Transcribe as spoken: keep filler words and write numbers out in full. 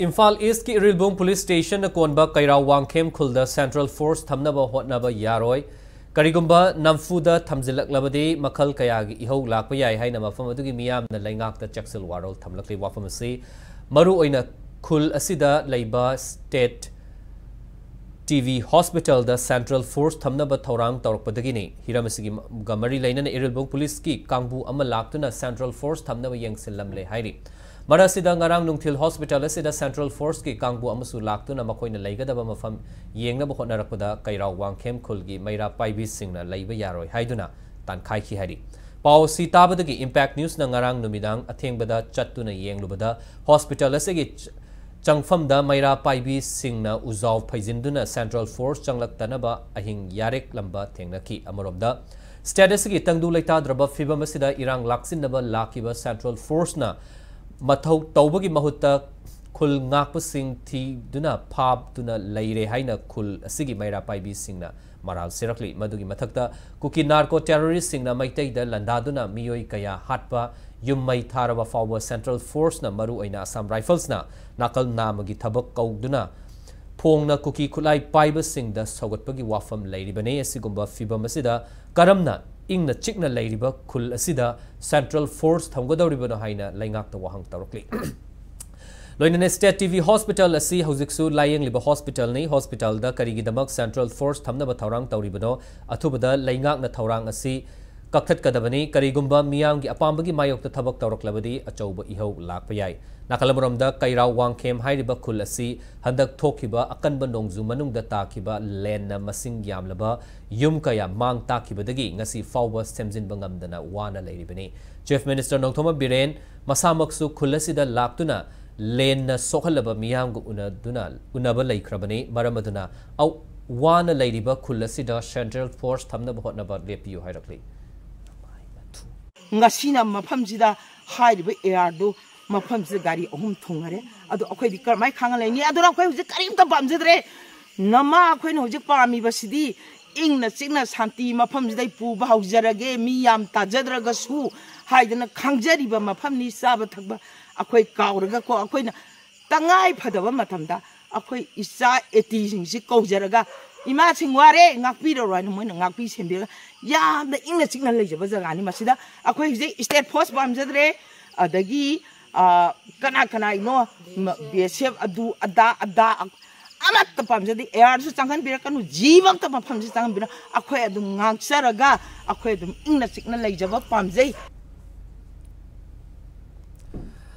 ꯏꯝꯐꯥꯜ ꯏꯁꯀꯤ ꯏꯔꯤꯜꯕꯨꯡ ꯄꯨꯂꯤꯁ ꯁ꯭ꯇꯦꯁꯟꯅ ꯀꯣꯟꯕ ꯀꯩꯔꯥꯎ ꯋꯥꯡꯈꯦꯝ ꯈꯨꯜꯗ ꯁꯦꯟꯇ꯭ꯔꯦꯜ ꯐꯣꯔꯁ ꯊꯝꯅꯕ ꯍꯣꯠꯅꯕ ꯌꯥꯔꯣꯏ꯫ ꯀꯔꯤꯒꯨꯝꯕ ꯅꯝꯐꯨꯗ ꯊꯝꯖꯤꯜꯂꯛꯂꯕꯗꯤ ꯃꯈꯜ ꯀꯌꯥꯒꯤ ꯏꯍꯧ ꯂꯥꯛꯄ ꯌꯥꯏ ꯍꯥꯏꯅ ꯃꯐꯝ ꯑꯗꯨꯒꯤ ꯃꯤꯌꯥꯝꯅ ꯂꯩꯉꯥꯛꯇ ꯆꯦꯛꯁꯤꯜ ꯋꯥꯔꯣꯜ ꯊꯝꯂꯛꯂꯤ꯫ ꯋꯥꯐꯝ ꯑꯁꯤ ꯃꯔꯨꯑꯣꯏꯅ ꯈꯨꯜ ꯑꯁꯤꯗ ꯂꯩꯕ ꯁ꯭ꯇꯦꯠ ꯇꯤ ꯚꯤ ꯍꯣꯁꯄꯤꯇꯥꯜꯗ ꯁꯦꯟꯇ꯭ꯔꯦꯜ ꯐꯣꯔꯁ ꯊꯝꯅꯕ ꯊꯧꯔꯥꯡ ꯇꯧꯔꯛꯄꯗꯒꯤꯅꯤ꯫ ꯍꯤꯔꯝ ꯑꯁꯤꯒꯤ ꯒ ꯃꯔꯤ ꯂꯩꯅꯅ ꯏꯔꯤꯜꯕꯨꯡ ꯄꯨꯂꯤꯁꯀꯤ ꯀꯥꯡꯕꯨ ꯑꯃ ꯂꯥꯛꯇꯨꯅ ꯁꯦꯟꯇ꯭ꯔꯦꯜ ꯐꯣꯔꯁ ꯊꯝꯅꯕ ꯌꯦꯡꯁꯤꯜꯂꯝꯂꯦ ꯍꯥꯏꯔꯤ꯫ ꯃꯔꯛ ꯑꯁꯤꯗ ꯉꯔꯥꯡ ꯅꯨꯡꯊꯤꯜ ꯍꯣꯁꯄꯤꯇꯥꯜ ꯑꯁꯤꯗ ꯁꯦꯟꯇ꯭ꯔꯦꯜ ꯐꯣꯔꯁꯀꯤ ꯀꯥꯡꯕꯨ ꯑꯃꯁꯨ ꯂꯥꯛꯇꯨꯅ ꯃꯈꯣꯏꯅ ꯂꯩꯒꯗꯕ ꯃꯐꯝ ꯌꯦꯡꯅꯕ ꯍꯣꯠꯅꯔꯛꯄꯗ ꯀꯩꯔꯥꯎ ꯋꯥꯡꯈꯦꯝ ꯈꯨꯜꯒꯤ ꯃꯩꯔꯥ ꯄꯥꯏꯕꯤꯁꯤꯡꯅ ꯂꯩꯕ ꯌꯥꯔꯣꯏ ꯍꯥꯏꯗꯨꯅ ꯇꯥꯟꯈꯥꯏꯈꯤ ꯍꯥꯏꯔꯤ꯫ ꯄꯥꯎ ꯑꯁꯤ ꯇꯥꯕꯗꯒꯤ ꯏꯝꯄꯦꯛ ꯅ꯭ꯌꯨꯁꯅ ꯉꯔꯥꯡ ꯅꯨꯃꯤꯗꯥꯡ ꯑꯊꯦꯡꯕꯗ ꯆꯠꯇꯨꯅ ꯌꯦꯡꯂꯨꯕꯗ ꯍꯣꯁꯄꯤꯇꯥꯜ ꯑꯁꯤꯒꯤ ꯆ-, ꯆꯪꯐꯝꯗ ꯃꯩꯔꯥ ꯄꯥꯏꯕꯤꯁꯤꯡꯅ ꯎꯖꯥꯎ ꯐꯩꯖꯤꯟꯗꯨꯅ ꯁꯦꯟꯇ꯭ꯔꯦꯜ ꯐꯣꯔꯁ ꯆꯪꯂꯛꯇꯅꯕ ꯑꯍꯤꯡ ꯌꯥꯔꯦꯛꯂꯝꯕ ꯊꯦꯡꯅꯈꯤ꯫ ꯑꯃꯔꯣꯝꯗ ꯁ꯭ꯇꯦꯠ ꯑꯁꯤꯒꯤ ꯇꯪꯗꯨ ꯂꯩꯇꯥꯗ꯭ꯔꯕ ꯐꯤꯕꯝ ꯑꯁꯤꯗ ꯏꯔꯥꯡ ꯂꯥꯛꯁꯤꯟꯅꯕ ꯂꯥꯛꯈꯤꯕ ꯁꯦꯟꯇ꯭ꯔꯦꯜ ꯐꯣꯔꯁꯅ ꯃꯊꯧ ꯇꯧꯕꯒꯤ ꯃꯍꯨꯠꯇ ꯈꯨꯜ ꯉꯥꯛꯄꯁꯤꯡ ꯊꯤꯗꯨꯅ ꯐꯥꯗꯨꯅ ꯂꯩꯔꯦ ꯍꯥꯏꯅ ꯈꯨꯜ ꯑꯁꯤꯒꯤ ꯃꯩꯔꯥ ꯄꯥꯏꯕꯤꯁꯤꯡꯅ ꯃꯔꯥꯜ ꯁꯤꯔꯛꯂꯤ꯫ ꯃꯗꯨꯒꯤ ꯃꯊꯛꯇ ꯀꯨꯀꯤ ꯅꯥꯔꯀꯣ ꯇꯦꯔꯣꯔꯤꯁ꯭ꯠꯁꯤꯡꯅ ꯃꯩꯇꯩꯗ ꯂꯥꯟꯗꯥꯗꯨꯅ ꯃꯤꯑꯣꯏ ꯀꯌꯥ ꯍꯥꯠꯄ, ꯌꯨꯝ ꯃꯩ ꯊꯥꯔꯕ ꯐꯥꯎꯕ ꯁꯦꯟꯇ꯭ꯔꯦꯜ ꯐꯣꯔꯁꯅ, ꯃꯔꯨꯑꯣꯏꯅ ꯑꯁꯥꯝ ꯔꯥꯏꯐꯜꯁꯅ ꯅꯥꯀꯜ ꯅꯥꯝꯃꯒꯤ ꯊꯕꯛ ꯀꯧꯗꯨꯅ ꯐꯣꯡꯅ ꯀꯨꯀꯤ ꯈꯨꯠꯂꯥꯏ ꯄꯥꯏꯕꯁꯤꯡꯗ ꯁꯧꯒꯠꯄꯒꯤ ꯋꯥꯐꯝ ꯂꯩꯔꯤꯕꯅꯤ꯫ ꯑꯁꯤꯒꯨꯝꯕ ꯐꯤꯕꯝ ꯑꯁꯤꯗ ꯀꯔꯝꯅ ꯏꯪꯅ ꯆꯤꯛꯅ ꯂꯩꯔꯤꯕ ꯈꯨꯜ ꯑꯁꯤꯗ ꯁꯦꯟꯇ꯭ꯔꯦꯜ ꯐꯣꯔꯁ ꯊꯝꯒꯗꯧꯔꯤꯕꯅꯣ ꯍꯥꯏꯅ ꯂꯩꯉꯥꯛꯇ ꯋꯥꯍꯪ ꯇꯧꯔꯛꯂꯤ꯫ ꯂꯣꯏꯅꯅ ꯁ꯭ꯇꯦꯠ ꯇꯤ ꯚꯤ ꯍꯣꯁꯄꯤꯇꯥꯜ ꯑꯁꯤ ꯍꯧꯖꯤꯛꯁꯨ ꯂꯥꯌꯦꯡꯂꯤꯕ ꯍꯣꯁꯄꯤꯇꯥꯜꯅꯤ꯫ ꯍꯣꯁꯄꯤꯇꯥꯜꯗ ꯀꯔꯤꯒꯤꯗꯃꯛ ꯁꯦꯟꯇ꯭ꯔꯦꯜ ꯐꯣꯔꯁ ꯊꯝꯅꯕ ꯊꯧꯔꯥꯡ ꯇꯧꯔꯤꯕꯅꯣ? ꯑꯊꯨꯕꯗ ꯂꯩꯉꯥꯛꯅ ꯊꯧꯔꯥꯡ ꯑꯁꯤ ꯀꯛꯊꯠꯀꯗꯕꯅꯤ꯫ ꯀꯔꯤꯒꯨꯝꯕ ꯃꯤꯌꯥꯝꯒꯤ ꯑꯄꯥꯝꯕꯒꯤ ꯃꯥꯌꯣꯛꯇ ꯊꯕꯛ ꯇꯧꯔꯛꯂꯕꯗꯤ ꯑꯆꯧꯕ ꯏꯍꯧ ꯂꯥꯛꯄ ꯌꯥꯏ꯫ ꯅꯥꯀꯜ ꯑꯃꯔꯣꯝꯗ ꯀꯩꯔꯥꯎ ꯋꯥꯡꯈꯦꯝ ꯍꯥꯏꯔꯤꯕ ꯈꯨꯜ ꯑꯁꯤ ꯍꯟꯗꯛ ꯊꯣꯛꯈꯤꯕ ꯑꯀꯟꯕ ꯅꯣꯡꯖꯨ ꯃꯅꯨꯡꯗ ꯇꯥꯈꯤꯕ ꯂꯦꯟꯅ ꯃꯁꯤꯡ ꯌꯥꯝꯂꯕ ꯌꯨꯝ ꯀꯌꯥ ꯃꯥꯡ ꯇꯥꯛꯈꯤꯕꯗꯒꯤ ꯉꯁꯤ ꯐꯥꯎꯕ ꯁꯦꯝꯖꯤꯟꯕ ꯉꯝꯗꯅ ꯋꯥꯅ ꯂꯩꯔꯤꯕꯅꯤ꯫ ꯆꯤꯐ ꯃꯤꯅꯤꯁꯇꯔ ꯅꯣꯡꯊꯣꯝꯕꯝ ꯕꯤꯔꯦꯟ ꯃꯁꯥꯃꯛꯁꯨ ꯈꯨꯜ ꯑꯁꯤꯗ ꯂꯥꯛꯇꯨꯅ ꯂꯦꯟꯅ ꯁꯣꯛꯍꯜꯂꯕ ꯃꯤꯌꯥꯝꯒ ꯎꯅꯗꯨꯅ, ꯎꯅꯕ ꯂꯩꯈ꯭ꯔꯕꯅꯤ꯫ ꯃꯔꯝ ꯑꯗꯨꯅ ꯑꯧ-, ꯋꯥꯅ ꯂꯩꯔꯤꯕ ꯈꯨꯜ ꯑꯁꯤꯗ ꯁꯦꯟꯇ꯭ꯔꯦꯜ ꯐꯣꯔꯁ ꯊꯝꯅꯕ ꯍꯣꯠꯅꯕ ꯂꯦꯞꯄꯤꯌꯨ ꯍꯥꯏꯔꯛꯂꯤ꯫ ꯉꯁꯤꯅ ꯃꯐꯝꯁꯤꯗ ꯍꯥꯏꯔꯤꯕ ꯑꯦꯌꯥꯔꯗꯨ ꯃꯐꯝꯁꯤꯗ ꯒꯥꯔꯤ ꯑꯍꯨꯝ ꯊꯨꯡꯉꯔꯦ꯫ ꯑꯗꯣ ꯑꯩꯈꯣꯏꯗꯤ ꯀꯔꯝꯍꯥꯏꯅ ꯈꯥꯡꯉ ꯂꯩꯅꯤ? ꯑꯗꯨꯅ ꯑꯩꯈꯣꯏ ꯍꯧꯖꯤꯛ ꯀꯔꯤꯝꯇ ꯄꯥꯝꯖꯗ꯭ꯔꯦ꯫ ꯅꯃꯥ ꯑꯩꯈꯣꯏꯅ ꯍꯧꯖꯤꯛ ꯄꯥꯝꯃꯤꯕꯁꯤꯗꯤ ꯏꯪꯅ ꯆꯤꯛꯅ ꯁꯥꯟꯇꯤ ꯃꯐꯝꯁꯤꯗ ꯑꯩ ꯄꯨꯕ ꯍꯧꯖꯔꯒꯦ, ꯃꯤ ꯌꯥꯝ ꯇꯥꯖꯗ꯭ꯔꯒꯁꯨ ꯍꯥꯏꯗꯅ ꯈꯥꯡꯖꯔꯤꯕ ꯃꯐꯝꯅꯤ꯫ ꯆꯥꯕ ꯊꯛꯄ ꯑꯩꯈꯣꯏ ꯀꯥꯎꯔꯒꯀꯣ, ꯑꯩꯈꯣꯏꯅ ꯇꯉꯥꯏ ꯐꯗꯕ ꯃꯇꯝꯗ ꯑꯩꯈꯣꯏ ꯏꯆꯥ ꯑꯦꯇꯤꯁꯤꯡꯁꯤ ꯀꯧꯖꯔꯒ, "ꯏꯃꯥꯁꯤꯡ ꯋꯥꯔꯦ, ꯉꯥꯛꯄꯤꯔꯔꯣ" ꯍꯥꯏꯅ ꯃꯣꯏꯅ ꯉꯥꯛꯄꯤ ꯁꯦꯟꯕꯤꯔꯒ ꯌꯥꯝꯅ ꯏꯪꯅ ꯆꯤꯛꯅ ꯂꯩꯖꯕ ꯖꯒꯥꯅꯤ꯫ ꯃꯁꯤꯗ ꯑꯩꯈꯣꯏ ꯍꯧꯖꯤꯛ ꯁ꯭ꯇꯦꯠ ꯐꯣꯔꯁ ꯄꯥꯝꯖꯗ꯭ꯔꯦ, ꯑꯗꯒꯤ, ꯑ, ꯀꯅꯥ ꯀꯅꯥꯅꯣ, ꯕꯤ ꯑꯦꯁ ꯑꯦꯐ, ꯑꯗꯨ ꯑꯗꯥ ꯑꯗꯥ ꯑꯃꯠꯇ ꯄꯥꯝꯖꯗꯦ꯫ ꯑꯦꯌꯥꯔꯁꯨ ꯆꯪꯍꯟꯕꯤꯔꯛꯀꯅꯨ, ꯖꯤꯕ ꯑꯝꯇ ꯃꯐꯝꯁꯤ ꯆꯪꯍꯟꯕꯤꯔꯛ ꯑꯩꯈꯣꯏ ꯑꯗꯨꯝ ꯉꯥꯛꯆꯔꯒ ꯑꯩꯈꯣꯏ ꯑꯗꯨꯝ ꯏꯪꯅ ꯆꯤꯛꯅ ꯂꯩꯖꯕ ꯄꯥꯝꯖꯩ꯫